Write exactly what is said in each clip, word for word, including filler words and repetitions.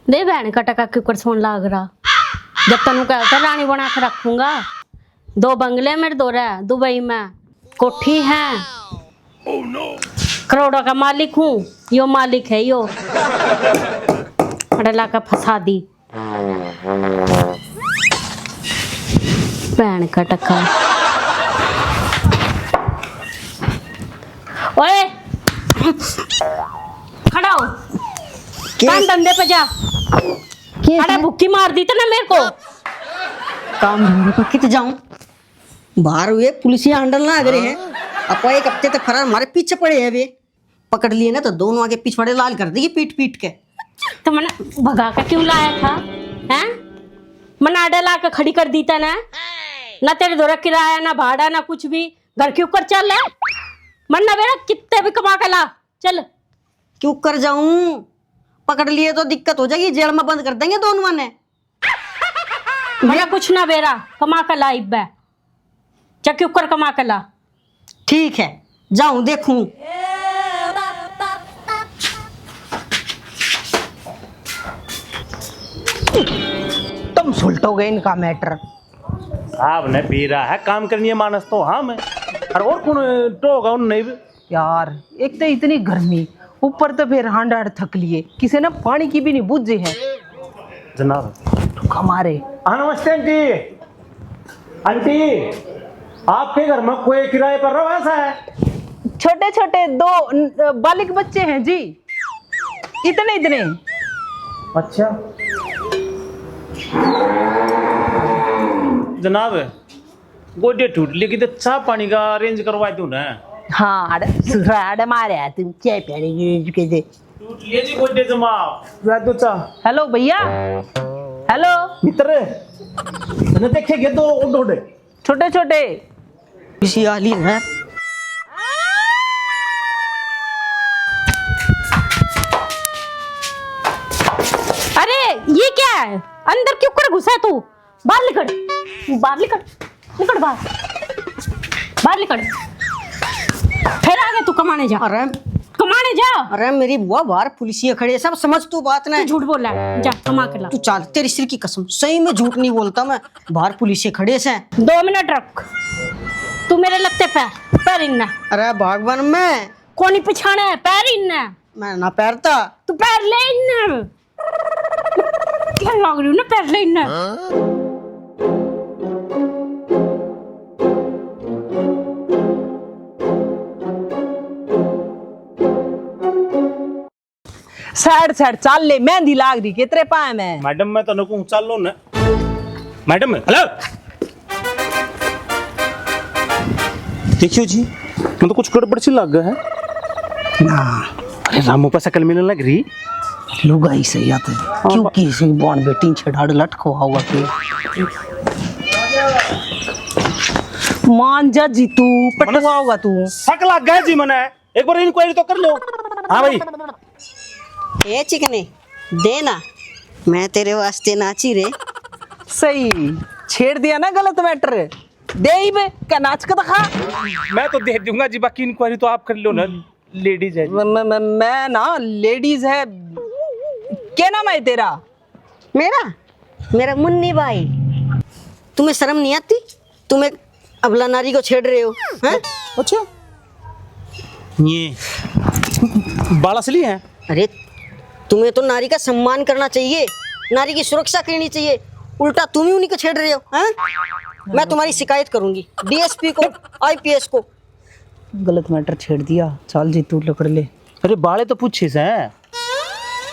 दे बहन का टका क्यों कर सोन लाग रहा? जब तन्नू कह कर रानी बना के रखूंगा। दो बंगले मेरे दो रह दुबई में, कोठी है, करोड़ों का मालिक हूँ, यो मालिक है यो। अड़ला का फंसा दी। बहन का टका। ओए, खड़ा हो। के? काम धंधे पे जा। के? अरे, भुक्की मार दी तो ना मेरे को। काम धंधे पे कित जाऊं? बाहर हुए पुलिस हांडल ना आ रहे हैं। आपा एक हफ्ते तक फरार, हमारे पीछे पड़े हैं वे। पकड़ लिए ना तो दोनों आगे पिछवाड़े लाल कर देगी पीट पीट के। तो मैंने भगा के क्यों लाया था, हैं? मैंने आड़े ला के खड़ी कर दी था ना। ना तेरे धोरा किराया, ना भाड़ा, ना कुछ भी। घर क्यों कर चल है? मन ना बेरा, कितने भी कमा के ला, चल। क्यों कर जाऊं? पकड़ लिए तो दिक्कत हो जाएगी, जेल में बंद कर देंगे दोनों ने। भला कुछ ना बेरा, कमा के ला इब्बे। चक्की उकर कमा के ला। ठीक है, जाऊं देखूं। तुम सुलटोगे इनका मैटर। साहब ने पी रहा है, काम करनी है मानस तो हम। और, और कौन टोगा उन नहीं? यार, एक तो इतनी गर्मी, ऊपर तो फिर हांड हांड थक लिए, किसी ने पानी की भी नहीं बूझे है। जनाब। हमारे। हाँ, नमस्ते आंटी। आंटी, आपके घर में कोई किराए पर रहा ऐसा है? छोटे छोटे दो न-, बालिक बच्चे हैं जी, इतने इतने। अच्छा। जनाब, गोडे टूट लिए, किते चाह पानी का अरेंज करवा दूं ना। हाँ, अरे, सुसरा, अरे मारे, तुम चाय पानी की अरेंज कर दे। टूट लिए जी गोडे जमा, ला दो चाह। हेलो भैया, हेलो। मित्र, तने देखे के दो डोडे। छोटे छोटे। किसी आली है। अरे, ये क्या है? अंदर क्यों कर घुसा तू? बाहर निकल, बाहर निकल, निकल बाहर, बाहर निकल। फिर आ गया तू कमाने जा। अरे कमाने जा। अरे मेरी बुआ, बाहर पुलिसिया खड़े, सब समझ तू बात ना। तू झूठ बोल रहा है, जा कमा के ला। तू चल, तेरी सिर की कसम, सही में झूठ नहीं बोलता मैं। बाहर पुलिसिया खड़े से। दो मिनट रख, तू मेरे लत्ते पैर, पैर इन्ना। अरे भगवान, मैं कोनी पिछाने, पैर इन्ना। मैं ना पैरता। तू पैर ले इन्ना। क्या लाग रही हूँ ना पहले इन्ना। सैड सैड चाल ले, मेहंदी लाग रही के तेरे पाए में। मैडम, मैं तो कहूँ चालो ना। Madam, hello. देखियो जी, मैं तो कुछ गड़बड़ सी लग है। ना। अरे रामू पर शकल मिलने लग रही। लुगाई सही आते। क्यों की सी बहन बेटी छेड़ाड़ लटको हुआ के। मान जा जीतू, पटवा होगा तू। शक लग गया जी मने। एक बार इंक्वायरी तो कर लो। हाँ भाई। ए चिकने, दे ना, मैं तेरे वास्ते नाची रे। सही, छेड़ दिया ना गलत मैटर। दे ही बे, क्या नाच के दिखा। मैं तो दे दूंगा जी, बाकी इंक्वायरी तो आप कर लो ना। लेडीज है जी। मैं, मैं, मैं ना लेडीज है। क्या नाम है तेरा? मेरा, मेरा मुन्नी भाई। तुम्हें शर्म नहीं आती? तुम एक अबला नारी को छेड़ रहे हो, हैं? अच्छा, ये बाल असली है? अरे, तुम्हें तो नारी का सम्मान करना चाहिए, नारी की सुरक्षा करनी चाहिए, उल्टा तुम ही उन्हीं को छेड़ रहे हो, हैं? मैं तुम्हारी शिकायत करूंगी डीएसपी को, आईपीएस को। गलत मैटर छेड़ दिया। चल जी, तू लकड़ ले। अरे, बाले तो पूछे से,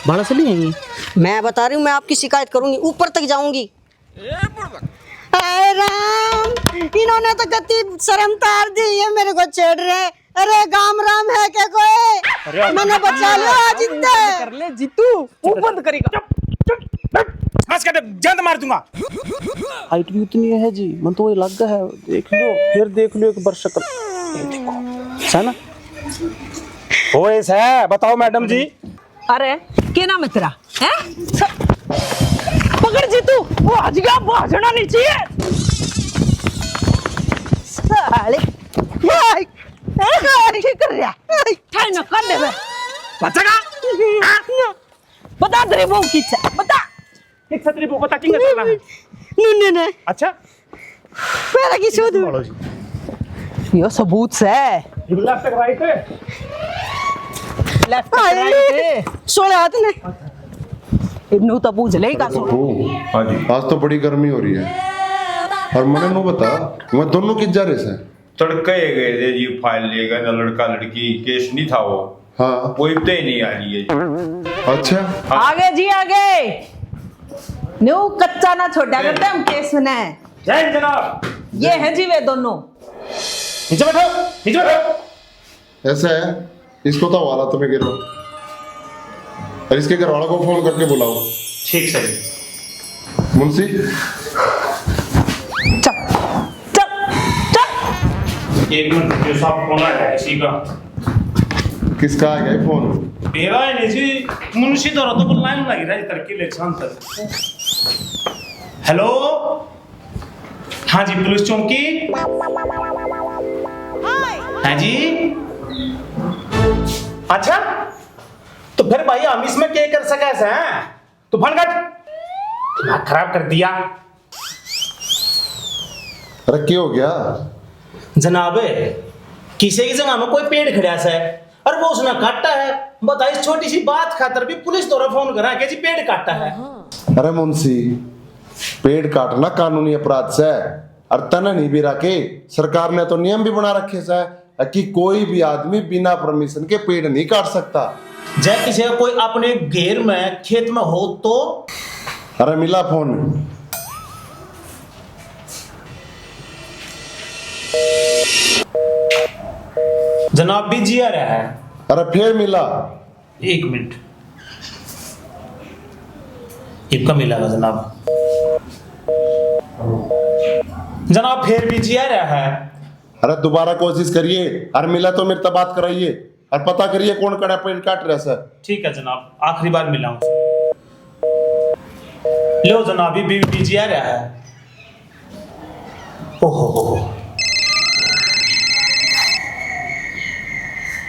बाल असली है ये? मैं बता रही हूँ, मैं आपकी शिकायत करूंगी, ऊपर तक जाऊंगी। हाय राम, इन्होंने तो गति शर्म तार दी, ये मेरे को छेड़ रहे हैं। अरे गाम राम है क्या कोई? अरे, मैंने बचा लिया आज इतने। कर ले जीतू, मुंह बंद करेगा। चुप, चुप, चुप। आज का जंद मार दूंगा। हाइट भी उतनी है जी, मन तो वही लग है। देख लो, फिर देख लो एक बार शक्ल। ये देखो, है ना? ओए से, बताओ मैडम जी। अरे, के नाम है तेरा? हैं? पकड़ जीतू, वो आज का भाजना नहीं चाहिए। साले, हाय, हाय, क्या कर रहा? हाय। थाई ना कर दे बे। बचेगा? बता तेरी बहू की इच्छा, बता। एक छतरी को पता किंग करना है। नुन्ने ने। अच्छा। पहला की शोध। बोलो जी। यो सबूत से। ये लेफ्ट राइट है। लेफ्ट राइट है। सोलह हाथ ने। इन्नू तो पूछ लेगा। हाँ जी। आज तो बड़ी गर्मी हो रही है। और मने नु बता, मैं दोनों किस जा रहे से? तड़के ही गए थे जी, फाइल लेकर ना, लड़का लड़की केस नहीं था वो। हाँ। वो इब्ते ही नहीं आ रही है जी। अच्छा। हाँ। आगे जी, आगे। न्यू कच्चा ना छोड़ा करते हम केस ने। जय हिंद जनाब। ये है जी वे दोनों। नीचे बैठो, नीचे बैठो। ऐसा है, इसको तो हवालात में गिरो और इसके घर वालों को फोन करके बुलाओ। ठीक सर। मुंशी। चल, चल, चल। एक मिनट, जो साहब फोन आया है किसी का। किसका आ गया फोन? मेरा है नहीं जी, मुंशी तो रहा तो लाइन लग रहा है तड़के ले शाम तक। हेलो। हाँ जी, पुलिस चौकी। हाँ जी। अच्छा, तो फिर भाई हम इसमें क्या कर सका से, हैं? तू फोन काट। दिमाग खराब कर दिया। अरे, क्या हो गया? जनाब, किसी की जगह में कोई पेड़ खड़ा से और वो उसने काटा है। बता, इस छोटी सी बात खातर भी पुलिस द्वारा फोन करा के जी पेड़ काटा है। अरे मुंशी, पेड़ काटना कानूनी अपराध से, और तने नहीं भी रखे, सरकार ने तो नियम भी बना रखे से कि कोई भी आदमी बिना परमिशन के पेड़ नहीं काट सकता। जय किसी का कोई अपने घेर में, खेत में हो तो? अरे मिला फोन। जनाब, बिजी आ रहा है। अरे फिर मिला। एक मिनट, इबका मिला जनाब। जनाब, फिर बिजी आ रहा है। अरे दोबारा कोशिश करिए, अरे मिला तो मेरे तक बात कराइए और पता करिए कौन कड़ा पेड़ काट रहा है सर। ठीक है जनाब, आखिरी बार मिला हूँ। लो जनाब, ये भी बिजी आ रहा है। ओहो हो हो।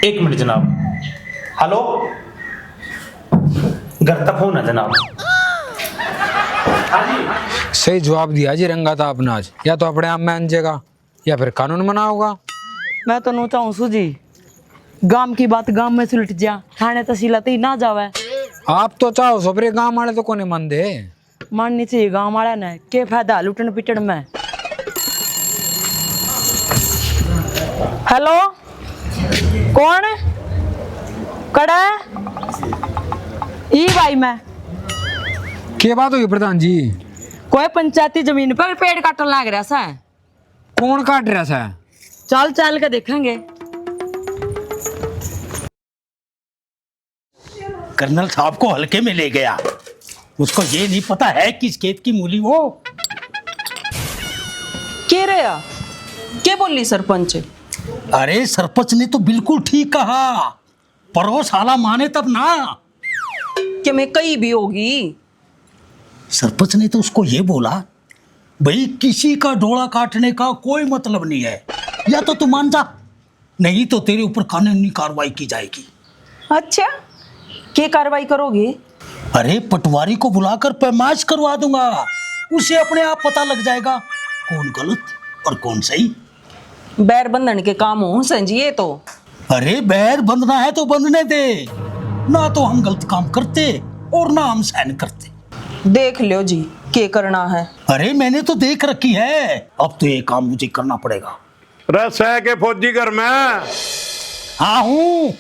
एक मिनट जनाब। हेलो, घर तक फोन है जनाब। हाँ जी। सही जवाब दिया जी रंगा था आपने आज। या तो अपने आप में आन जाएगा या फिर कानून मना होगा। मैं तो नू चाहूँ सू जी, गांव की बात गांव में सुलट जा, थाने तहसीला ते ही ना जावे। आप तो चाहो सो, पर ये गांव वाले तो कोने मानते। माननी चाहिए गांव वाला ने, के फायदा लुटन पिटन में। हेलो, कौन? कड़ा? ई भाई मैं। के बात हुई प्रधान जी? कोई पंचायती जमीन पर पेड़ काटन लाग रहा सा। कौन काट रहा सा? चाल चाल के देखेंगे। कर्नल साहब को हल्के में ले गया। उसको ये नहीं पता है कि इस खेत की मूली वो। के रहा? के बोली सरपंच? अरे, सरपंच ने तो बिल्कुल ठीक कहा, पर वो साला माने तब ना। कि मैं कहीं भी होगी। सरपंच ने तो उसको ये बोला, भाई, किसी का डोला काटने का कोई मतलब नहीं है, या तो तू मान जा, नहीं तो तेरे ऊपर कानूनी कार्रवाई की जाएगी। अच्छा, के कार्रवाई करोगे? अरे, पटवारी को बुलाकर पैमाइश करवा दूंगा, उसे अपने आप पता लग जाएगा कौन गलत और कौन सही। बैर बंधन के काम हो सै जी ये तो। अरे, बैर बंधना है तो बंधने दे, ना तो हम गलत काम करते और ना हम सहन करते। देख लो जी, के करना है। अरे, मैंने तो देख रखी है, अब तो ये काम मुझे करना पड़ेगा। रे, सै के फौजी घर में? हाँ हूँ।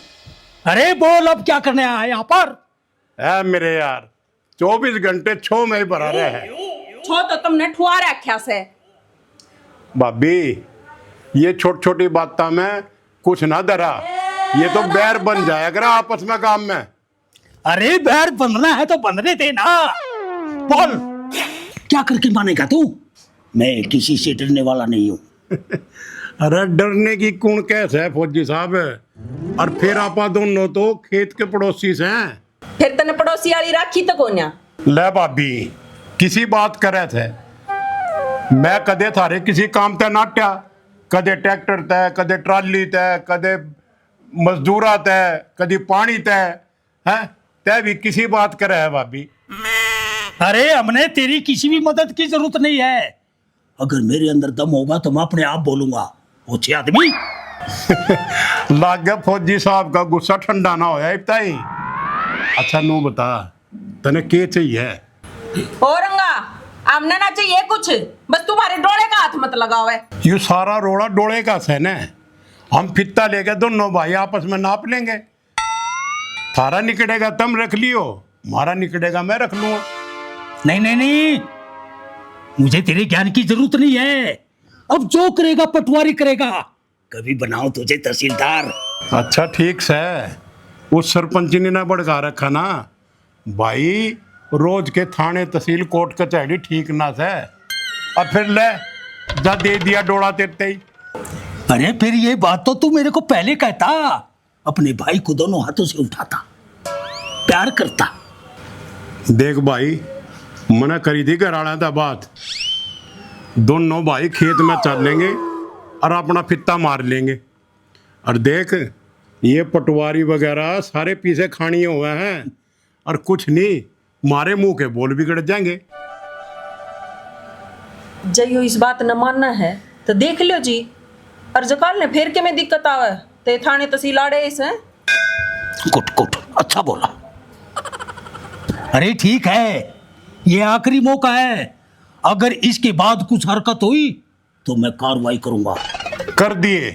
अरे बोल, अब क्या करने आया है यहाँ पर? है मेरे यार, चौबीस घंटे छो में ही भरा रहे हैं। छो तो तुमने ठुआ रखा से। भाभी, ये छोटी छोटी बातों में कुछ ना डरा, ये तो बैर बन जाया करा आपस में काम में। अरे, बैर बंधना है तो बंधने दे ना। बोल, क्या करके मानेगा तू? मैं किसी से डरने वाला नहीं हूँ। अरे, डरने की कौन कैस है फौजी साहब? और फिर आपा दोनों तो खेत के पड़ोसी से। फिर तने पड़ोसी वाली राखी तो कोन्या। ले भाभी, किसी बात करे थे? मैं कदे थारे किसी काम ते नाट्या, कदे ट्रैक्टर ते, कदे ट्राली ते, कदे मजदूरा ते, कदी पानी ते, हैं? तै भी किसी बात करे है भाभी। अरे, हमने तेरी किसी भी मदद की जरूरत नहीं है। अगर मेरे अंदर दम होगा तो मैं अपने आप बोलूंगा। अच्छे आदमी। लाग गया फौजी साहब का गुस्सा ठंडा ना होया इब ताई। अच्छा, नू बता, तने के चाहिए? ओ रंगा, हमने ना चाहिए कुछ, बस तुम्हारे डोले का हाथ मत लगावे। यू सारा रोड़ा डोले का सै ने। हम फित्ता लेके दोनों भाई आपस में नाप लेंगे। थारा निकलेगा तम रख लियो, मारा निकलेगा मैं रख लूंगा। नहीं, नहीं, नहीं, मुझे तेरे ज्ञान की जरूरत नहीं है। अब जो करेगा पटवारी करेगा। कभी बनाओ तुझे तहसीलदार। अच्छा, ठीक सै, उस सरपंचनी ने भड़का रखा ना भाई। रोज के थाने, तहसील, कोर्ट, कचहरी ठीक ना सै। अब फिर ले, जा दे दिया डोला तेरे ते ही। अरे, फिर ये बात तो तू मेरे को पहले कहता। अपने भाई को दोनों हाथों से उठाता, प्यार करता। देख भाई, मना करी थी घर आला था बात, दोनों भाई खेत में चल लेंगे और अपना फित्ता मार लेंगे। और देख, ये पटवारी वगैरह सारे पीछे खानिए हुए हैं, और कुछ नहीं, मारे मुंह के बोल बिगड़ जाएंगे। जै यो इस बात न मानना है तो देख लियो जी, और जकाल ने फिर के में दिक्कत आवे तो ये थाने तहसील आड़े इस हैं। गुड, गुड, अच्छा बोला। अरे ठीक है, ये आखिरी मौका है, अगर इसके बाद कुछ हरकत हुई तो मैं कार्रवाई करूंगा। कर दिए,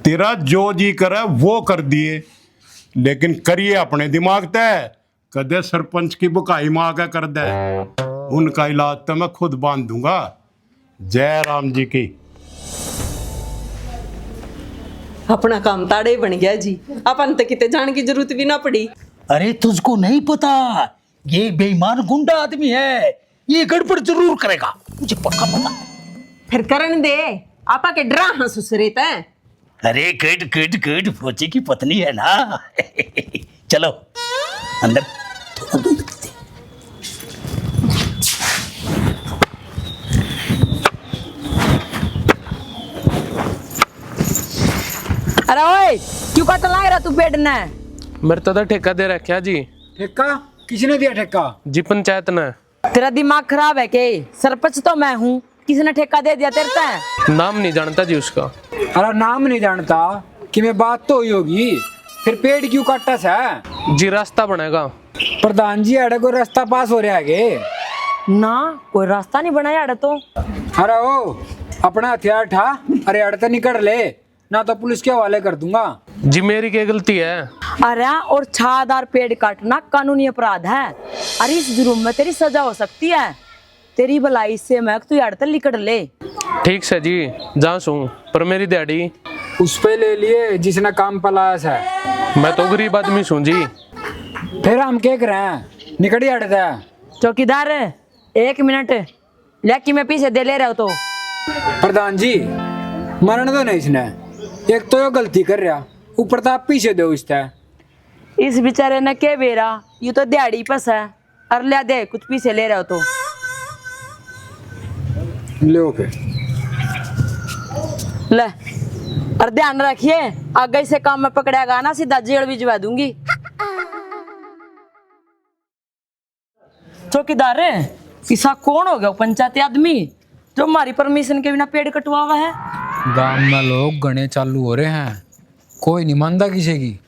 तेरा जो जी करे वो कर दिए, लेकिन करिए अपने दिमाग तै। कदे सरपंच की बुकाई मां के कर दे, उनका इलाज तो मैं खुद बांध दूंगा। जय राम जी की। अपना काम ताड़े बन गया जी, अपन तो किते जान की जरूरत भी ना पड़ी। अरे, तुझको नहीं पता, ये बेईमान गुंडा आदमी है, ये गड़बड़ जरूर करेगा, मुझे पक्का पता है। फिर करन दे, आपा के डरा हाँ सुसरे तै। अरे गुड गुड गुड, फौजी की पत्नी है ना। चलो अंदर, थोड़ा दूध पी दे। अरे ओए, क्यों काटन लाग रहा तू पेड़ ने? मेरे तो, तो ठेका दे रखा जी। ठेका? किसने दिया ठेका? जी पंचायत ने। तेरा दिमाग खराब है के? सरपंच तो मैं हूँ, किसने ठेका दे दिया तेरे तै? नाम नहीं जानता जी उसका। अरे नाम नहीं जानता, कि मैं बात तो हुई होगी, फिर पेड़ क्यों काटा सै? जी रास्ता बनेगा। प्रधान जी, अड़े कोई रास्ता पास हो रहा है के? ना, कोई रास्ता नहीं बनाया अड़े तो। अरे ओ, अपना हथियार ठा, अरे अड़े तो निकल ले, ना तो पुलिस के हवाले कर दूंगा। जी मेरी क्या गलती है? अरे और छायादार पेड़ काटना कानूनी अपराध है। अरे इस जुर्म में तेरी सजा हो सकती है। तेरी भलाई से महक तू यार तै लिकड़ ले। ठीक सै जी, जा सूं, पर मेरी दिहाड़ी? उस पे ले लिए जिसने काम पे लाया सै। मैं तो गरीब आदमी सूं जी। फिर हम के करें, निकड़ यार तै। चौकीदार, एक मिनट, ले कि मैं पीछे दे ले रहा हूं तो। प्रधान जी, मरण दो ना इसने, एक तो यो गलती कर रहा, ऊपर तो आप पीछे दो इसते। इस बेचारे ने के बेरा, यू तो दिहाड़ी पे सै, अर ल्या दे कुछ पीछे ले रहा हो तो। ले फिर। ले, और ध्यान रखिए, आगे इसे काम में पकड़ेगा ना, सीधा जेल भिजवा दूंगी। चौकीदार, इसा कौन हो गया पंचायती आदमी जो हमारी परमिशन के बिना पेड़ कटवावा है? गांव में लोग घणे चालू हो रहे हैं, कोई नहीं मानता किसी की।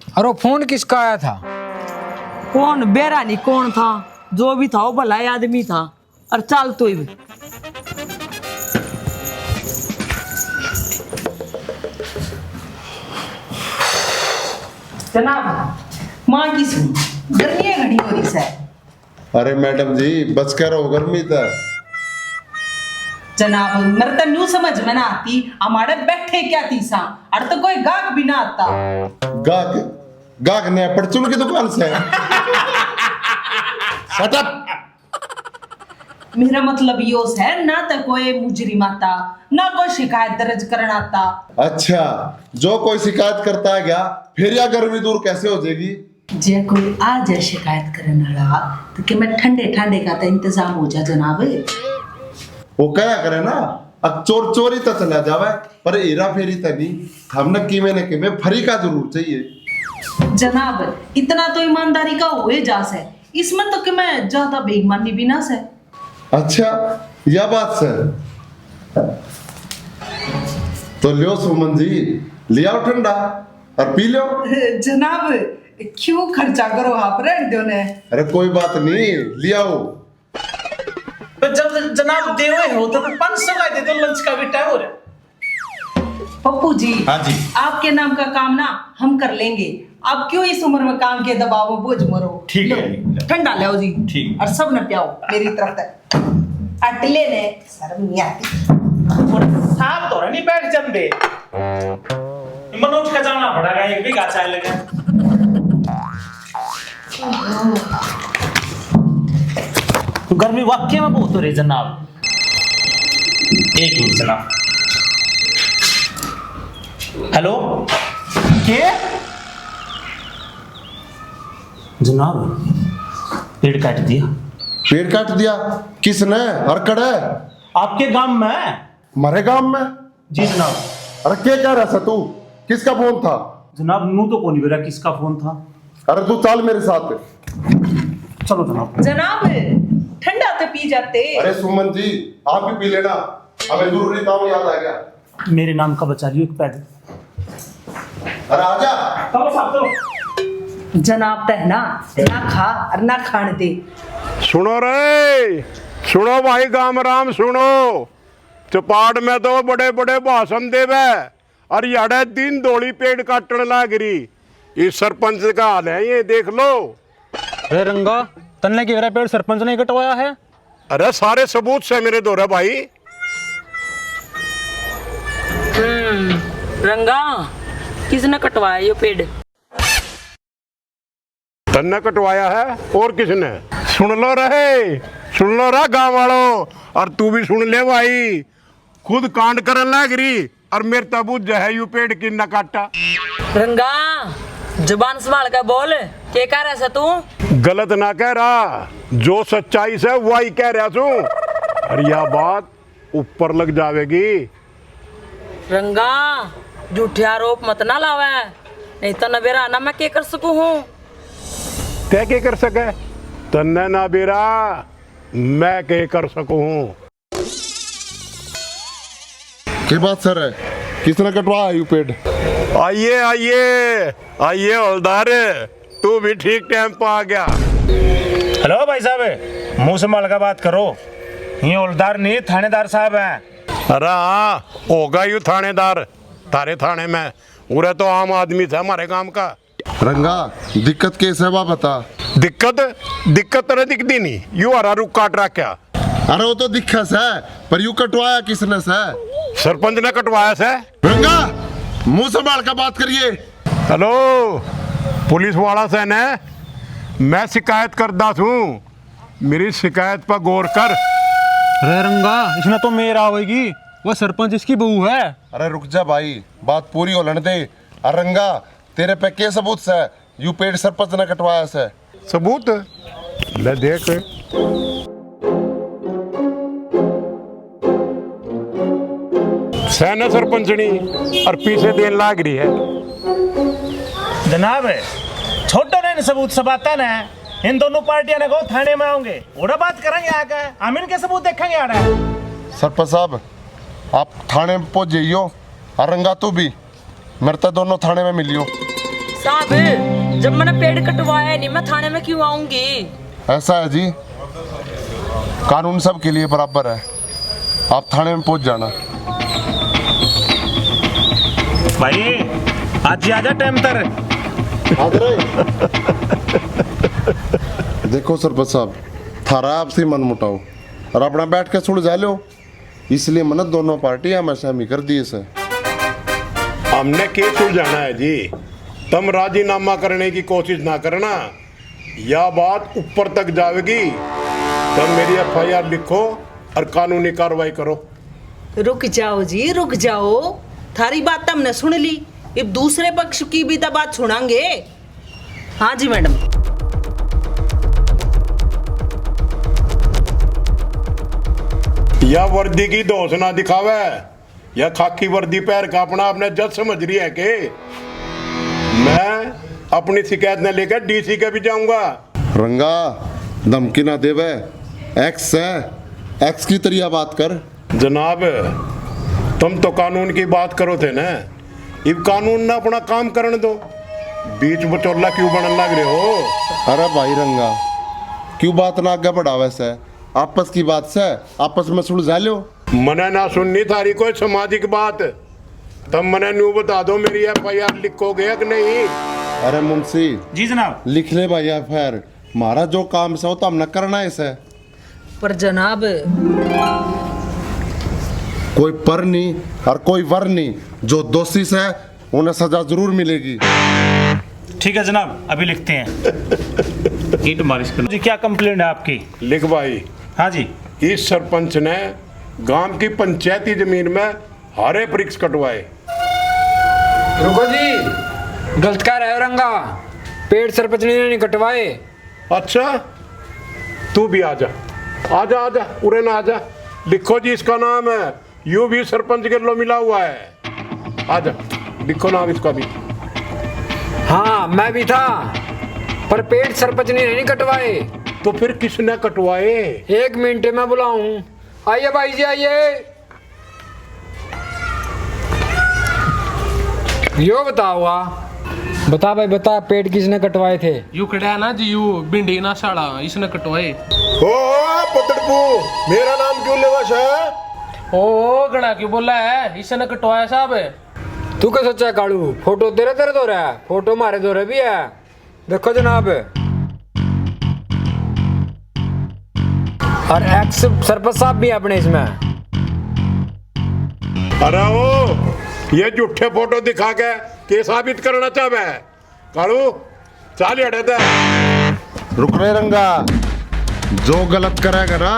अरे वो फोन किसका आया था? फोन बेरा नहीं कौन था, जो भी था वो भला ही आदमी था। और चल तू ही। जनाब, माँ की सुन, गर्मी घणी हो रही सै। अरे मैडम जी, बच कर रहो गर्मी तक। जनाब, मेरे तो न्यू समझ में ना आती, हमारे बैठे क्या तीसा, अड़ तो कोई गाहक भी ना आता। गाहक, गाहक ने परचून की दुकान से। Shut up। मेरा मतलब यो है, ना तो कोई मुजरिम आता, ना कोई शिकायत दर्ज करना आता। अच्छा, जो कोई शिकायत करता है क्या, फिर या गर्मी दूर कैसे हो जाएगी? जे कोई आ जाए शिकायत करने वाला, तो कि मैं ठंडे ठंडे का तो इंतजाम हो जा जनाब। वो कहा करे ना, अब चोर चोरी तो चला जावे, पर हेरा फेरी तो नहीं। हमने किमे न किमे फरीका जरूर चाहिए। जनाब, इतना तो ईमानदारी का हो ही जा से, इसमें तो कि मैं ज्यादा बेईमानी भी ना से। अच्छा, या बात से। तो लियो सुमन जी, ले आओ ठंडा और पी लो। जनाब, क्यों खर्चा करो आप, रहने दो ने। अरे कोई बात नहीं, ले आओ। तो जब जनाब देवे हो तो फिर पाँच सौ का दे दो, लंच का भी टाइम हो रहा है। पप्पू जी, हाँ जी। आपके नाम का काम ना हम कर लेंगे, आप क्यों इस उम्र में काम के दबाव में बोझ मरो? ठीक है, लो, ठीक है। ठंडा ले आओ जी। ठीक। और सब ने पियाओ मेरी तरफ से। अटले ने शर्म नहीं आती। थोड़ा साफ तो नहीं बैठ जाते। मन उठ के जाना पड़ेगा, एक बीघा चाय लेके। गर्मी वाकई में बहुत हो रही जनाब। एक मिनट जनाब। हेलो, के? जनाब, पेड़ काट दिया। पेड़ काट दिया? किसने? हर कड़े? आपके गांव में। मारे गांव में? जी जनाब। अरे, क्या कह रहा था तू? किसका फोन था? जनाब, नू तो कोनी बेरा किसका फोन था। अरे, तू चल मेरे साथ। चलो जनाब। जनाब, ठंडा तो पी जाते। अरे सुमन जी, आप भी पी लेना, हमें जरूरी काम याद आ गया। मेरे नाम का बचा लियो एक पैग। अरे आजा। चलो साहब, चलो। जनाब तो है ना, ना खा और ना खान दे। सुनो रे, सुनो भाई गामराम, सुनो। चपाट में तो बड़े बड़े भाषण देवे, और याड़े दिन धोली पेड़ काटण लाग रही। इस सरपंच का हाल है, ये देख लो। रे रंगा, तन्ने की मेरा पेड़ सरपंच ने कटवाया है? अरे सारे सबूत से मेरे धोरे भाई। हम्म, रंगा, किसने कटवाया यो पेड़? तन्ने कटवाया है और किसने? सुन लो रे, सुन लो रे गांव वालों, और तू भी सुन ले भाई। खुद कांड करन लाग रही और मेरे तबूत जो है यू पेड़ की न काटा। रंगा, जुबान संभाल के बोल, के कह रहा से तू? गलत ना कह रहा, जो सच्चाई से वही कह रहा सू। और यह बात ऊपर लग जावेगी। रंगा, झूठे आरोप मत ना लावे, नहीं तो नबेरा ना मैं के कर सकूं हूँ। तै के कर सके? तन्ने ना बेरा, मैं के कर सकूं हूँ। के बात सर है, किसने कटवाया यू पेड़? आइए, आइए, आइए हवलदार, तू भी ठीक टाइम पे आ गया। हेलो भाई साहब, मुंह संभाल के बात करो। ये हवलदार नहीं, थानेदार साहब हैं। अरे हाँ, होगा यू थानेदार थारे थाने में। उरे तो आम आदमी था हमारे काम का। रंगा, दिक्कत के से वा बता। दिक्कत? दिक्कत तेरे दिखदी नहीं, यू हरा रुख काट रखा। अरे वो तो दिखे से, पर यू कटवाया किसने से? सरपंच ने कटवाया से। रंगा, मुंह संभाल के बात करिए। हेलो, पुलिस वाला से ने, मैं शिकायत करदा सूं, मेरी शिकायत पर गौर कर। रे रंगा, इसने तो मेर आवेगी, वो सरपंच इसकी बहू है। अरे रुक जा भाई, बात पूरी हो लेने दे। अरे रंगा, तेरे पे के सबूत से? यू पेड़ सरपंच ने कटवाया से। सबूत? ले देख। सैना सरपंचनी और पीछे देन लाग रही है। जनाब, छोड़ो ना इन सबूत सबाता ने। इन दोनों पार्टियां ने कहो थाने में आओगे, ओड़ा बात करेंगे आके। हम इनके सबूत देखेंगे आड़े। सरपंच साहब, आप थाने में पहुंच जाइयो, और रंगा तू भी। मेरे तो दोनों थाने में मिलियो। साहब, जब मैंने पेड़ कटवाया नहीं, मैं थाने में क्यों आऊंगी? ऐसा है जी, कानून सबके लिए बराबर है, आप थाने में पहुंच जाना। भाई, आज ही आजा टाइम तर। हाजिर है। देखो सरपंच साहब, थारा आपसी मन मुटाओ और अपना बैठ के सुलझा लो। इसलिए मैंने दोनों पार्टी आमने सामने कर दिए से। हमने के सुलझाना है जी, तुम राजीनामा करने की कोशिश ना करना, या बात ऊपर तक जावेगी। तुम मेरी एफआईआर लिखो और कानूनी कार्रवाई करो। रुक जाओ जी, रुक जाओ, थारी बात तो हमने सुन ली, इब दूसरे पक्ष की भी तो बात सुनांगे। हाँ जी मैडम। या वर्दी की धौंस ना दिखावे, या खाकी वर्दी पहर का अपना आपने जज समझ रही है के? मैं अपनी शिकायत ने लेकर डीसी के भी जाऊंगा। रंगा, धमकी ना देवे। एक्स है, एक्स की तरिया बात कर। जनाब, तुम तो कानून की बात करो थे ना, इब कानून ने अपना काम करण दो, बीच बचोला क्यों बनन लग रहे हो? अरे भाई रंगा, क्यों बात ना आगे बढ़ावे से? आपस की बात से, आपस में सुलझा लो। मने ना सुननी थारी कोई सामाजिक बात, तब मने न्यू बता दो, मेरी एफ आई आर लिखोगे कि नहीं? अरे मुंशी, जी जनाब। लिख ले भाई एफ आई आर, म्हारा जो काम से वो तो हमने करना ही से। पर जनाब, कोई पर नहीं और कोई वर नहीं, जो दोषी से उन्हें सजा जरूर मिलेगी। ठीक है जनाब, अभी लिखते हैं। ईंट मालिश कर। जी, क्या कंप्लेंट है आपकी? लिख भाई। हाँ जी। इस सरपंच ने गांव की पंचायती जमीन में हारे वृक्ष कटवाए। रुको जी, गलत कह रहे हो रंगा, पेड़ सरपंच ने नहीं कटवाए। अच्छा, तू भी आ जा, आ जा, आ जा, उरे ना आ जा। लिखो जी, इसका नाम है, यू भी सरपंच के लो मिला हुआ है। आ जा, लिखो नाम इसका भी। हाँ, मैं भी था, पर पेड़ सरपंच ने नहीं कटवाए। तो फिर किसने कटवाए? एक मिनट में बुलाऊं। आइए भाई जी, आइए। यो बताओ आ। बता भाई बता, पेड़ किसने कटवाए थे? यू खड़ा है ना जी, यू भिंडी ना साला, इसने कटवाए। ओ, ओ, पतड़पू, मेरा नाम क्यों लेवा सै? ओ, ओ, घणा क्यों बोला है, इसने कटवाया साहब। तू क्या सोचा कालू, फोटो तेरे तेरे धोरे है, फोटो मारे धोरे भी है। देखो जनाब, और एक्स सरपंच साहब भी अपने इसमें। अरे ओ, ये झूठे फोटो दिखा के के साबित करना चाहवे है? कालू, चाल हटे ते। रुक रे रंगा, जो गलत करेगा ना,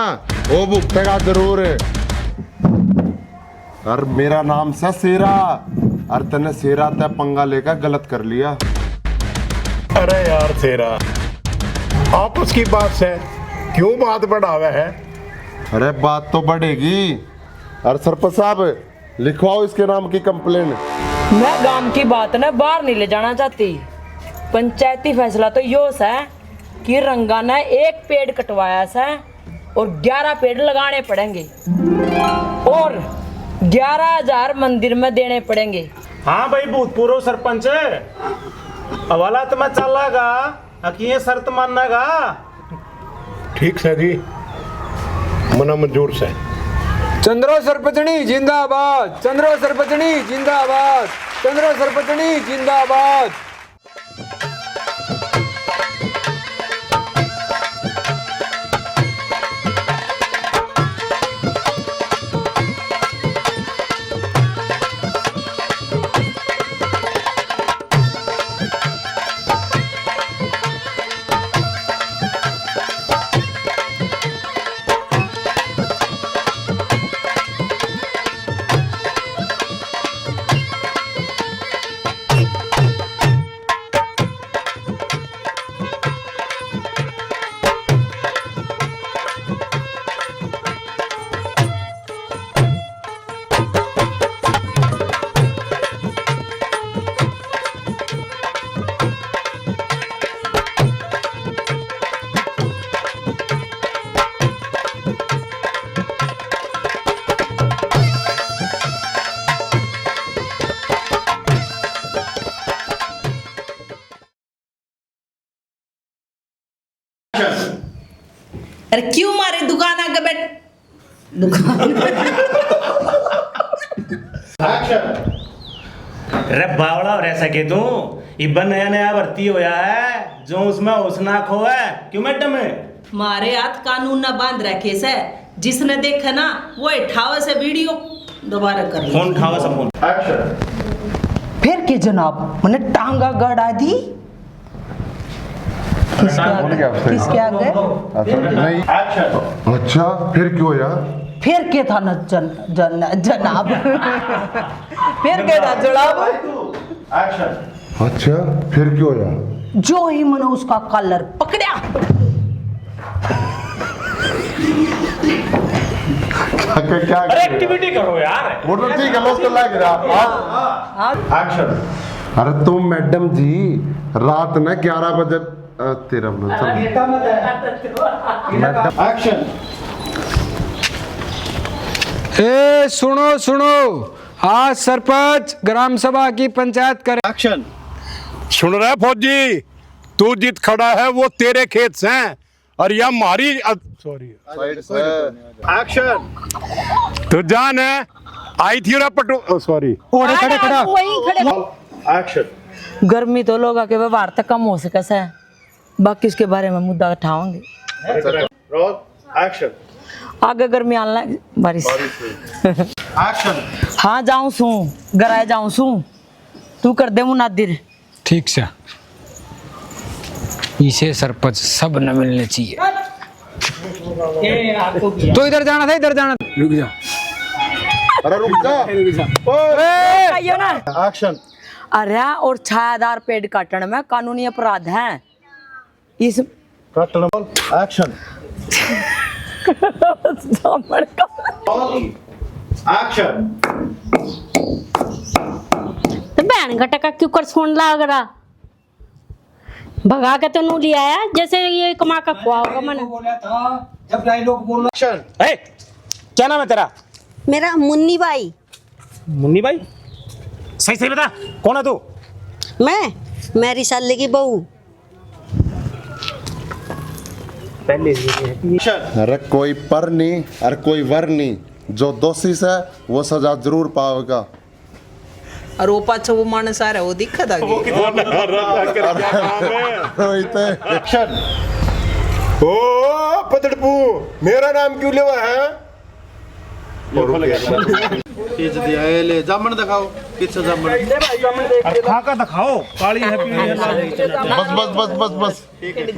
वो भुगतेगा जरूर। और मेरा नाम से शेरा, और तने शेरा ते पंगा लेकर गलत कर लिया। अरे यार शेरा, आपस की बात से क्यों बात बढ़ावे है? अरे बात तो बढ़ेगी। और सरपंच साहब, लिखवाओ इसके नाम की कंप्लेन। मैं गांव की बात ने बाहर नहीं ले जाना चाहती। पंचायती फैसला तो यो सै कि रंगा ने एक पेड़ कटवाया सै और ग्यारह पेड़ लगाने पड़ेंगे और ग्यारह हजार मंदिर में देने पड़ेंगे। हाँ भाई, भूतपूर्व सरपंच, हवाला तो मैं चलागा, अकिए शर्त मानना का? ठीक सै जी, मना मंजूर सै। चंद्रो सरपंचनी जिंदाबाद, चंद्रो सरपंचनी जिंदाबाद, चंद्रो सरपंचनी जिंदाबाद। अरे क्यों मारे दुकान आगे बैठ, दुकान। अरे बावला हो रहा सके तू, इब्बा नया नया भर्ती होया है, जो उसमें होश ना खोवे। क्यों मैडम? मारे हाथ कानून ना बांध रखे से, जिसने देखे ना वो उठावे से वीडियो, दोबारा कर ले। फोन उठावे से फोन। फिर के जनाब, मैंने टांगा गड़ा दी। किसके आगे? किसके आगे? अच्छा, नहीं। अच्छा, फिर क्यों होया? फिर के था न जन, जन, जनाब? फिर के था जनाब? अच्छा, फिर क्यों होया? जो ही मैंने उसका कॉलर पकड़ा। क्या, क्या, क्या अरे कर रहे हो? एक्टिविटी करो यार। वो तो ठीक है, लोग तो लग रहा। हाँ। अरे तो मैडम जी, रात ने ग्यारह बजे आ, तेरा बोलो, चल। मैडम। एक्शन। ए, सुनो, सुनो, आज सरपंच ग्राम सभा की पंचायत करे। एक्शन। सुन रहा है फौजी, तू जित खड़ा है वो तेरे खेत से, और या मारी, सॉरी। साइड से। एक्शन। तो जान है, आई थी रा पटो, सॉरी। ओड़े खड़े, खड़ा। वहीं खड़े। एक्शन। गर्मी तो लोगों के व्यवहार तक कम हो सके से, बाकी उसके बारे में मुद्दा उठावांगे। रोल। एक्शन। आगे गर्मी आने लग, बारिश। एक्शन। हाँ, जाऊं सूं, गराए जाऊं सूं, तू कर दे मुनादिर। ठीक से। इसे सरपंच सब न मिलने चाहिए। तो इधर जाना था, इधर जाना था। रुक जा। अरे रुक जा। रुक जा। ओए। आइयो ना। एक्शन। अरे, और छायादार पेड़ काटण में कानूनी अपराध है। इस काटण। एक्शन। जामण का। एक्शन। तो बहन का टका क्यों कर सुन लाग रहा? भगा के तो नू ले आया, जैसे ये कमा के खुआ होगा मन। बोला था, जब डायलॉग बोलना। एक्शन। ए, क्या नाम है तेरा? मेरा मुन्नी बाई। मुन्नी बाई, सही सही बता, कौन है तू? मैं, मैं रिसाले की बहू। पहले ये है कि एक्शन। अरे कोई पर नहीं, अरे कोई वर नहीं, जो दोषी से वो सजा जरूर पावेगा। और वो पाछो वो मानस आ रहा, वो दिखा था कि वो कितना डर रहा था, क्या काम है? वही तो। एक्शन। ओ पतड़पू, मेरा नाम क्यों लेवा है? ये खो लगा। खींच दिया, ये ले, जामन दिखाओ, किससे जामन? अरे खा का दिखाओ, काली है, पीली है, लाल है। बस, बस, बस, बस, बस।